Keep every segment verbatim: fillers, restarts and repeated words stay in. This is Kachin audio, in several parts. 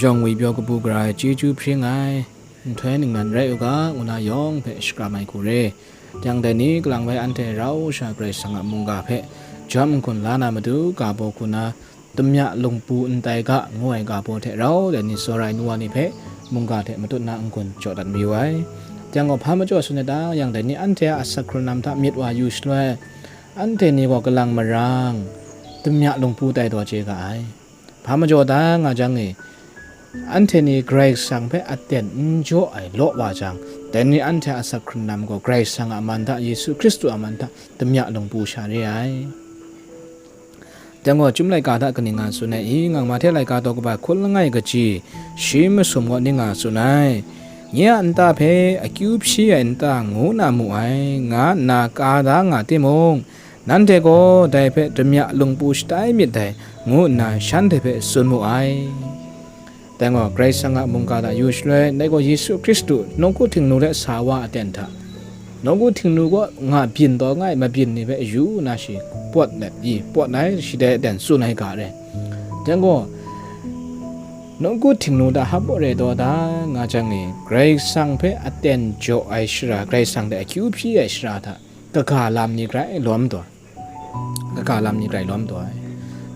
Jawng ngwipyaw kabu gara ai chyeju hpring ai, nhtoi ningnan rai u ga, ngu na yawng hpe shakram ai hku re. Yang dai ni kalang bai anhte rau sha Karai Kasang a mungga hpe jawm n-gun la na matu, ga baw hku na, Damya lungpu n tai ga, ngu ai ga baw hte rau dai ni tsawra ai nu wa ni hpe mungga hte matut na n-gun jaw dat mayu ai. Yang gaw, hpa majaw tsun ai ta, yang dai ni anhte a asak hkrun lam hta myit wa yu shaloi, anhte ni gaw kalang marang, damya lungpu tai taw chye ga ai. Hpa majaw ta nga jang e, anhte ni Karai Kasang hpe aten n jaw ai law wa jang, dai ni anhte a asak hkrun lam gaw Karai Kasang a man hta, Yesu Hkristu a man hta, damya lungpu sha re ai. Dai gaw, Chyum laika hta kaning nga tsun ai i, ngang Mahte laika daw kaba hkun langai kaji, shi masum gaw ning nga tsun ai. Nye a nta hpe akyu hpyi ai nta ngu na mu ai, nga nna ka da nga timung, nanhte gaw dai hpe damya lungpu shatai myit dai, ngu nna shanhte hpe tsun mu ai. Dai gaw, Karai Kasang a mungga hta yu shaloi, dai gaw Yesu Hkristu nawku Htingnu hte sa wa aten hta, nawku Htingnu gaw nga byin taw nga ai mabyin ni hpe yu nna shi pawt let i, pawt ai, shi dai aten tsun ai ga re. Dai gaw, nawku Htingnu hta hpaw rai taw da nga jang e, Karai Kasang hpe aten jaw ai shara, Karai Kasang hte akyu hpyi ai shara hta, kaga lam ni grai lawm taw ai. Kaga lam ni grai lawm taw ai.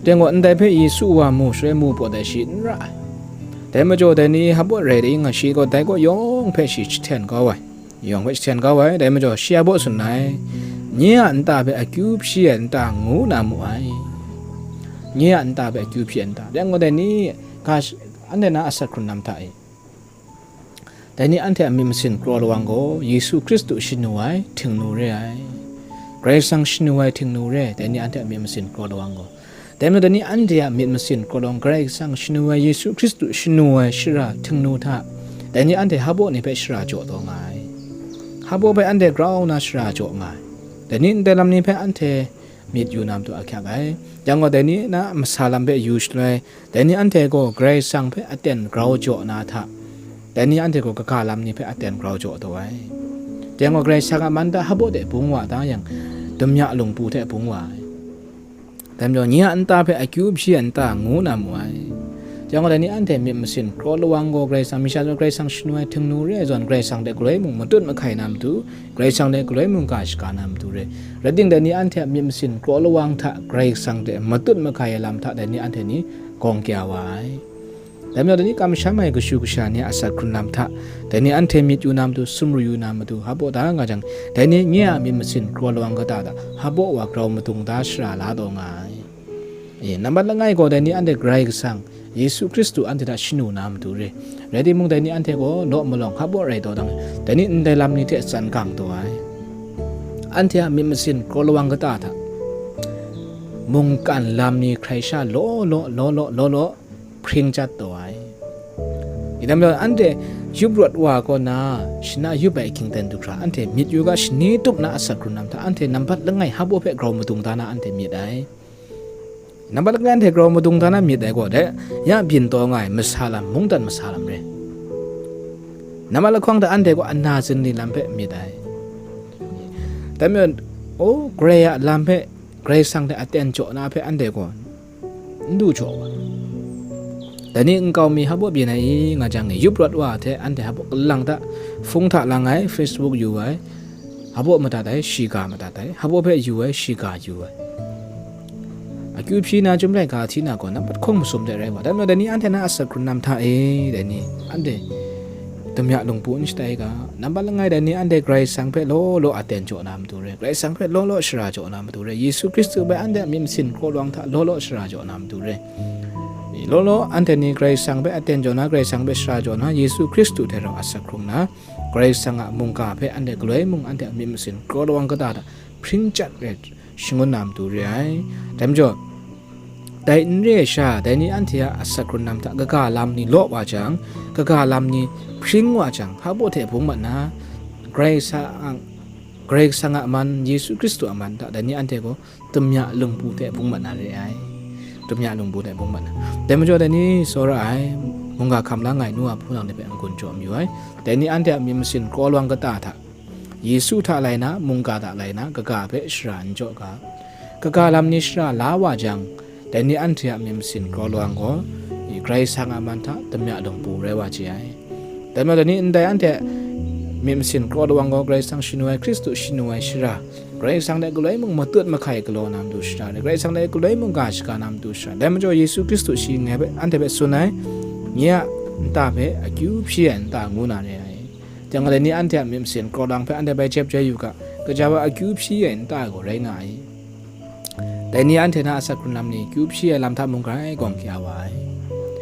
Dai gaw, ndai hpe Yesu wa mu shaloi mu pawt ai shi n ra ai. Dai majaw, dai ni hpaw rai dai nga, shi gaw dai kaw yawng hpe shi jahten kau ai. Yawng hpe jahten kau ai. Dai majaw, shi hpaw tsun ai, nye a nta hpe akyu hpyi ai nta ngu na mu ai. Nye a nta hpe akyu hpyi ai nta. Dai gaw, dai ni ga sh-, anhte na asak hkrun lam hta e. Dai ni anhte a myit masin kraw lawang gaw, Yesu Hkristu shanu ai Htingnu re ai. Karai Kasang shanu ai Htingnu re, dai ni anhte a myit masin kraw lawang gaw. Dai majaw, dai ni anhte a myit masin kraw lawang, Karai Kasang shanu ai, Yesu Hkristu shanu ai shara Htingnu hta, dai ni anhte hpaw ni hpe shara jaw taw nga ai. Hpaw hpe anhte grau nna shara jaw nga ai. Dai ni ndai lam ni hpe anhte myit yu na matu ahkyak ai. Yang gaw, dai ni na masa lam hpe yu shaloi, dai ni anhte gaw Karai Kasang hpe aten grau jaw na hta, dai ni anhte gaw kaga lam ni hpe aten grau jaw taw ai. Yang gaw, Karai Kasang a man hta hpaw hte bung wa da yang, damya lungpu hte bung wa ai. Dai majaw, nye a nta hpe akyu hpyi ai nta ngu na mu ai. Yang gaw, dai ni anhte myit masin kraw lawang gaw, Karai Kasang, masha zawn Karai Kasang shanu ai Htingnu re ai zawn, Karai Kasang hte galoi mung matut mahkai na matu, Karai Kasang hte galoi mungga shaga na matu re. Rai timung, dai ni anhte a myit masin kraw lawang hta Karai Kasang hte matut mahkai ai lam hta dai ni anhte ni gawng kya wa ai. Dai majaw, dai ni kamsham ai kashu kasha ni a asak hkrun lam hta, dai ni anhte myit yu na matu, sumru yu na matu, hpaw da nga jang, dai ni nye a myit masin kraw lawang kata hta hpaw wa grau madung da shara la taw nga ai. E, nambat langai gaw, dai ni anhte Karai Kasang, Yesu Hkristu anhte hta shanu na matu re. Rai timung, dai ni anhte gaw law malawng hpaw rai taw dang, dai ni ndai lam ni hte tsan gang taw ai. Anhte a myit masin kraw lawang kata hta, mungkan lam ni hkrai sha law law, law law, law law, hpring chyat taw ai. Idam majaw, anhte yup rawt wa kaw na, shana yup ai hkying ten du hkra, anhte myit yu ga, shani tup na asak hkrun lam hta, anhte nambat langai hpaw hpe grau madung da na anhte myit ai. Nambat langai anhte grau madung da na myit ai gaw, dai ya byin taw nga ai masa lam, mungdan masa lam re. Nambat lahkawng hta anhte gaw ana zinli lam hpe myit ai. Dai majaw, o, Karai a lam hpe, Karai Kasang hte aten jaw na hpe anhte gaw n du jaw wa. Dai ni nkau mi hpaw byin ai i nga jang e, yup rawt wa hte anhte hpaw kalang hta, hpung hta lang ai, Facebook yu ai, hpaw madat ai, shiga madat ai, hpaw hpe yu ai, shiga yu ai. Akyu hpyi na, Chyum laika hti na gaw, nambat hkawng masum de rai wa. Dai majaw, dai ni anhte na asak hkrun lam hta e, dai ni anhte damya lungpu n shatai ga, nambat langai dai ni anhte Karai Kasang hpe law law aten jaw na matu re, Karai Kasang hpe law law shara jaw na matu re, Yesu Hkristu hpe anhte a myit masin kraw lawang hta law law shara jaw na matu re. Law law anhte ni Karai Kasang hpe aten jaw na, Karai Kasang hpe shara jaw na, Yesu Hkristu hte rau asak hkrung na, Karai Kasang a mungga hpe anhte galoi mung anhte a myit masin kraw lawang kata hta hpring chyat rai shangun na matu re ai. Dai majaw, dai n re ai sha, dai ni anhte a asak hkrun lam hta kaga lam ni law wa jang, kaga lam ni hpring wa jang, hpaw hte bung mat na, Karai Kasang, Karai Kasang a man, Yesu Hkristu a man hta, dai ni anhte gaw damya lungpu hte bung mat na re ai. Damya lungpu hte bung mat na. Dai majaw, dai ni tsawra ai, mungga hkam la nga ai nu wa hpunau ni hpe n-gun jaw mayu ai. Dai ni anhte a myit masin kraw lawang kata hta, Yesu hta lai na, mungga hta lai na, kaga hpe shara n jaw ga. Kaga lam ni shara la wa jang, dai ni anhte a myit masin kraw lawang gaw, Karai Kasang a man hta damya lungpu rai wa chye ai. Dai majaw ni ndai anhte myit masin kraw lawang gaw Karai Kasang shanu ai, Hkristu shanu ai shara, Karai Kasang hte galoi mung matut mahkai galaw na matu shara, Karai Kasang hte galoi mung ga shaga na matu shara, dai majaw Yesu Hkristu shi ngai hpe, anhte hpe tsun ai, nye a nta hpe akyu hpyi ai nta ngu na re ai. Chyang gaw dai ni anhte a myit masin kraw lawang hpe anhte bai jep jai yu ga, kaja wa akyu hpyi ai nta gaw rai nga ai. Dai ni anhte na asak hkrun lam ni kyu hpyi ai lam hta mung grai gawng kya wa ai.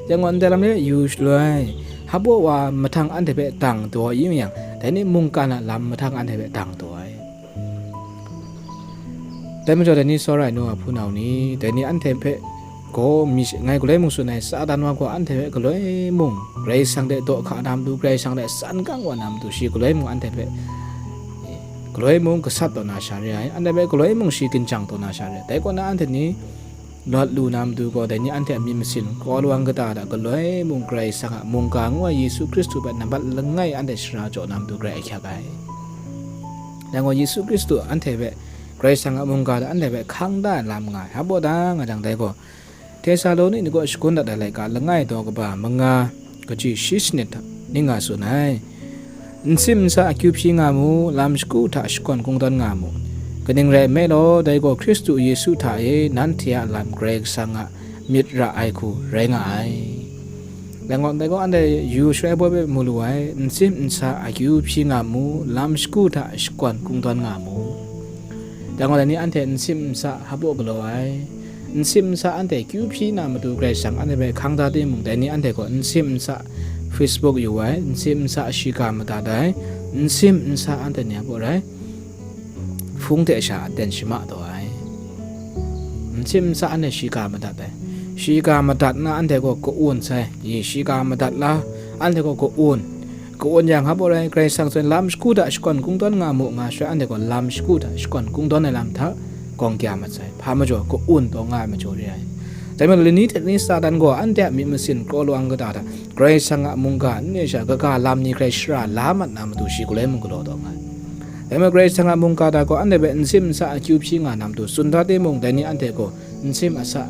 Chyang gaw ndai lam ni yu shaloi, hpaw wa mahtang anhte hpe dang daw i mayang, dai ni mungkan a lam mahtang anhte hpe dang daw ai. Dai majaw dai ni tsawra ai nu wa hpunau ni, dai ni anhte hpe gaw mi ngai galoi mung tsun ai, Satan wa gaw anhte hpe galoi mung Karai Kasang hte daw hka na matu, Karai Kasang hte san kang wa na matu, shi galoi mung anhte hpe galoi mung gasat taw na sha re ai, anhte hpe galoi mung shi ginjang taw na sha re ai. Dai kaw na anhte ni lawt lu na matu gaw, dai ni anhte a myit masin kraw lawang kata hta galoi mung Karai Kasang a mungga ngu ai Yesu Hkristu hpe nambat langai anhte shara jaw na matu grai ahkyak ai. Dai gaw Yesu Hkristu anhte hpe Karai Kasang a mungga hta anhte hpe hkang da ai lam nga ai. Hpaw da nga jang dai gaw, Htesaloni ni kaw shagun dat ai laika langai daw kaba manga, kaji shi sanit hta ning nga tsun ai. Nsim nsa akyu hpyi nga mu, lam shagu hta shakawn kungdawn nga mu. Kaning rai nme law, dai gaw Hkristu Yesu hta e nanhte a lam Karai Kasang a myit ra ai hku rai nga ai. Dai gaw, dai gaw anhte yu shaloi baw hpe mu lu ai, nsim nsa akyu hpyi nga mu, lam shagu hta shakawn kungdawn nga mu. Dai gaw, dai ni anhte nsim nsa hpaw galaw ai. Nsim nsa anhte kyu hpyi na matu Karai Kasang anhte hpe hkang da timung, dai ni anhte gaw nsim nsa Facebook yu ai, nsim nsa shiga madat ai, nsim nsa anhte ni a baw rai, hpung hte sha aten shama taw ai. Nsim nsa anhte shiga madat ai. Shiga madat na anhte gaw ka-un sai, yi shiga madat la, anhte gaw ka-un, ka-un yang hpaw rai, Karai Kasang tsun lam shagu hta shakawn kungdawn nga mu nga shaloi, anhte gaw lam shagu hta shakawn kungdawn ai lam hta gawng kya mat sai, hpa majaw ka-un taw nga ai majaw re ai. Dai majaw, lani hte lani Satan gaw anhte a myit masin kraw lawang kata hta Karai Kasang a mungga n re sha, kaga lam ni hkrai shara la mat na matu shi galoi mung galaw taw nga ai. Dai majaw, Karai Kasang a mungga hta gaw anhte hpe nsim nsa akyu hpyi nga na matu tsun da timung, dai ni anhte gaw nsim asa,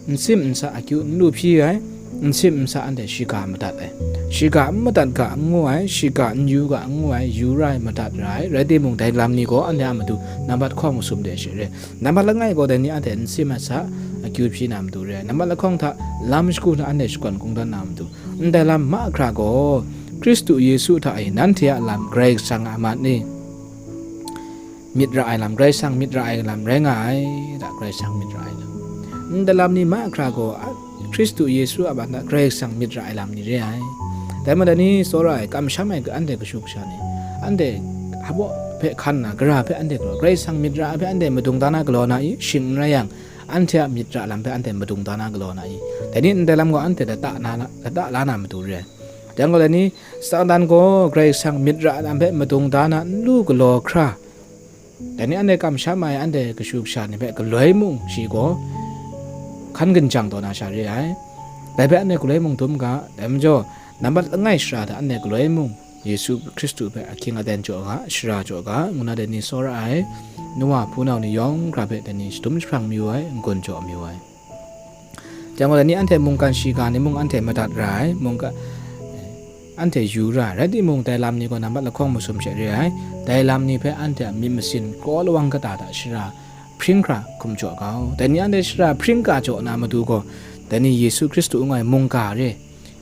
nsim nsa akyu n lu hpyi ai, nsim nsa anhte shiga madat ai. Shiga n madat ga n ngu ai, shiga n yu ga n ngu ai, yu ra ai, madat ra ai, rai timung, dai lam ni gaw anhte a matu nambat hkawng masum de she re. Nambat langai gaw dai ni anhte nsim asa akyu hpyi na matu re ai. Nambat lahkawng hta lam shagu hta anhte shakawn kungdawn na matu. Ndai lam mahkra gaw, Hkristu Yesu hta e nanhte a lam Karai Kasang a man e myit ra ai lam, Karai Kasang myit ra ai lam rai nga ai, da Karai Kasang myit ra ai lam. Ndai lam ni mahkra gaw, a, Hkristu Yesu a man hta Karai Kasang myit ra ai lam ni re ai. Dai majaw ni tsawra ai, kamsham ai anhte kashu kasha ni, anhte hpaw hpe hkan nna, gara hpe anhte galaw, Karai Kasang myit ra ai hpe anhte madung da na galaw na i? Shing n rai yang, anhte a myit ra lam hpe anhte madung da na galaw na i? Dai ni ndai lam gaw anhte lata na, lata la na matu re ai. Dai gaw dai ni, Satan gaw Karai Kasang myit ra ai lam hpe madung da na n lu galaw hkra, dai ni anhte kamsham ai anhte kashu kasha ni hpe galoi mung shi gaw hkan ginjang taw na sha re ai. Dai hpe anhte galoi mung dum ga, dai majaw, nambat langai shara hta anhte galoi mung Yesu Hkristu hpe ahkying aten jaw ga, shara jaw ga, ngu na dai ni tsawra ai, nu wa hpunau ni yawng hkra hpe dai ni shadum jahprang mayu ai, n-gun jaw mayu ai. Chyang gaw, dai ni anhte mungkan shiga ni mung anhte madat ra ai, mungkan, anhte yu ra ai, rai timung, dai lam ni gaw nambat lahkawng masum she re ai, dai lam ni hpe anhte a myit masin kraw lawang kata hta shara hpring hkra hkum jaw ga u. Dai ni anhte shara hpring ga jaw na matu gaw, dai ni Yesu Hkristu ngu ai mungga re,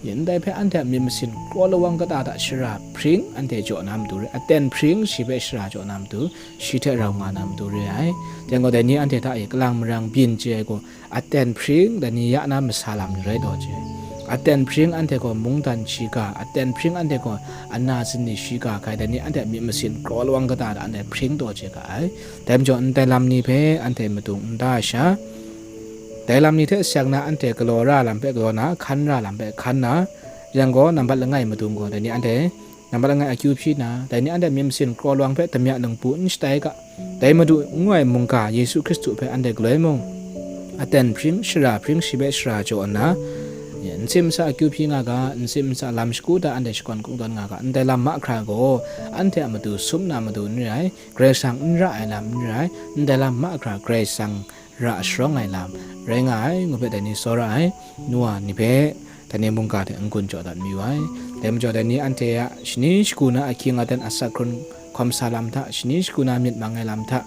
ndai hpe anhte a myit masin kraw lawang kata hta shara hpring anhte jaw na matu re, aten hpring shi hpe shara jaw na matu, shi hte rau nga na matu re ai. Dai gaw, dai ni anhte hta e kalang marang byin chye ai gaw, aten hpring dai ni ya na masa lam ni rai taw chye. Aten hpring anhte gaw mungdan shiga, aten hpring anhte gaw ana zini shiga hkai, dai ni anhte a myit masin kraw lawang kata hta anhte hpring taw chye ga ai. Dai majaw, ndai lam ni hpe anhte madung n da ai sha, dai lam ni hte seng na anhte galaw ra lam hpe galaw na, hkan ra lam hpe hkan na, yang gaw nambat langai madung gaw, dai ni anhte nambat langai akyu hpyi na, dai ni anhte myit masin kraw lawang hpe damya lungpu n shatai ga, dai Madu ngu ai mungga Yesu Hkristu hpe anhte galoi mung, aten hpring, shara hpring shi hpe shara jaw nna, nsim nsa akyu hpyi nga ga, nsim nsa lam shagu hta anhte shakawn kungdawn nga ga, ndai lam mahkra gaw, anhte a matu sum na matu n re ai, Karai Kasang n ra ai lam n re ai, ndai lam mahkra Karai Kasang ra sharawng ai lam rai nga ai, ngu hpe dai ni tsawra ai, nu wa ni hpe dai ni mungga hte n-gun jaw dat mayu ai. Dai majaw, dai ni anhte a shani shagu na ahkying aten asak hkrun hkawm sa lam hta, shani shagu na myit mang ai lam hta,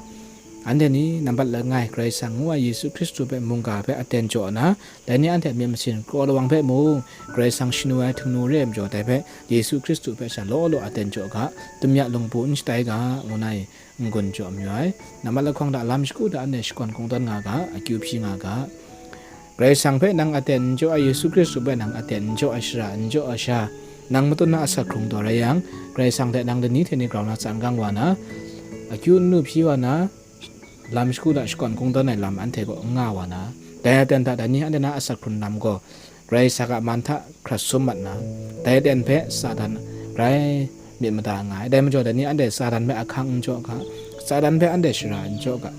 anhte ni nambat langai Karai Kasang ngu ai Yesu Hkristu hpe mungga hpe aten jaw nna, dai ni anhte a myit masin kraw lawang hpe mung, Karai Kasang shanu ai htingnu re ai majaw, dai hpe Yesu Hkristu hpe sha law law aten jaw ga, tum ya lungpu n shatai ga, ngu nna n-gun jaw mayu ai. Nambat lahkawng hta lam shagu hta anhte shakawn kungdawn nga ga, akyu hpyi nga ga. Karai Kasang hpe nang aten n jaw ai, Yesu Hkristu hpe nang aten n jaw ai shara, n jaw ai sha, nang matut na asak hkrung taw rai yang, Karai Kasang hte nang lani hte ni grau na tsan gang wa na, akyu n lu hpyi wa na, lam shagu hta shakawn kungdawn ai lam anhte kaw n nga wa na, dai aten hta dai ni anhte na asak hkrun lam gaw, Karai Kasang a man hta hkrat sum mat na, dai aten hpe Satan grai myit mada nga ai. Dai majaw, dai ni anhte Satan hpe ahkang n jaw ga, Satan hpe anhte shara n jaw ga,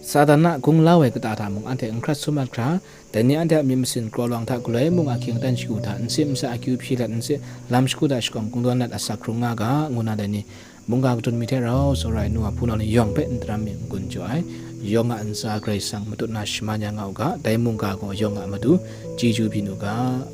Satan a gunglau ai kata hta mung anhte n hkrat sum mat hkra, dai ni anhte a myit masin kraw lawang hta galoi mung ahkying aten shagu hta n si, n sa, akyu hpyi let n si, lam shagu hta shakawn kungdawn let asak hkrung nga ga, ngu na dai ni mungga kadun mi hte rau tsawra ai nu wa hpunau ni yawng hpe n daram mi n-gun jaw ai. Yawng a ntsa Karai Kasang matut na shaman ya nga u ga, dai mungga gaw yawng a matu chyeju byin u ga.